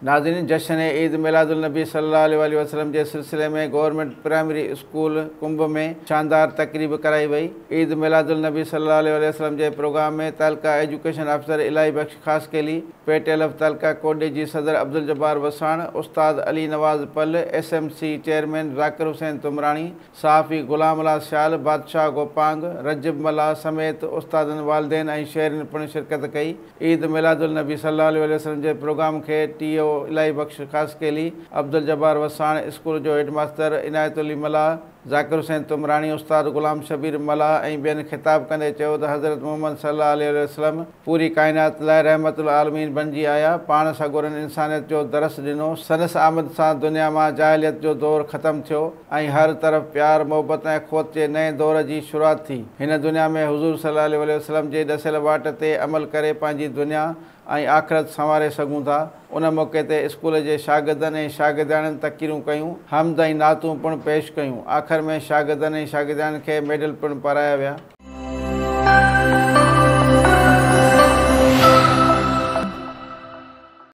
ناظرين جشن عيد ميلاد النبي صلي الله عليه واٰله وسلم جي سلسلي ۾ گورنمينٽ پرائمري اسڪول ڪنب ۾ شاندار تقريب ڪرائي وئي. عيد ميلاد النبي صلي الله عليه واٰله وسلم جي پروگرام ۾ تعلقه education officer Elahi Bux Khaskheli, P T L F تعلقه ڪوٽڏيجي صدر عبدالجبار وساڻ، استاد Ali Nawaz Pal, S M C chairman Zakir Hussain Tumrani, صحافي غلام الله سيال، بادشاهه گوپانگ، رجب ملاح سميت استادن، والدين ۽ شهرين پڻ شرڪت ڪئي. عيد ميلاد النبي صلي الله عليه وسلم جي پروگرام کي ٽي او الاهي بخش خاصخيلي، عبدالجبار وساڻ، اسڪول جو هيڊ ماستر عنايت علي ملاح، ذاڪر حسين تمراڻي، استاد غلام شبير ملاح ۽ ٻين خطاب ڪندي چيو ته حضرت محمد صلي الله عليه وسلم پوري ڪائنات لاء رحمت العالمين بنجي آيا، پاڻ سڳورن انسانيت جو درس ڏنو، سندس آمد سان دنيا مان جاهليت جو دور ختم ٿيو ۽ هر طرف پيار، محبت ۽ اخوت جي نئين دور جي شروعات ٿي. هن دنيا ۾ حضور صلي الله عليه وسلم جي ڏسيل واٽ تي عمل ڪري پنهنجي دنيا ۽ آخرت سنواري سگهون ٿا. ان موقعي تي اسڪول جي شاگردن ۽ شاگردياڻين تقريرون ڪيون، حمد ۽ نعتون پڻ پيش ڪيون. آخر ۾ شاگردن ۽ شاگردياڻين کي ميڊل پڻ پارايا ويا.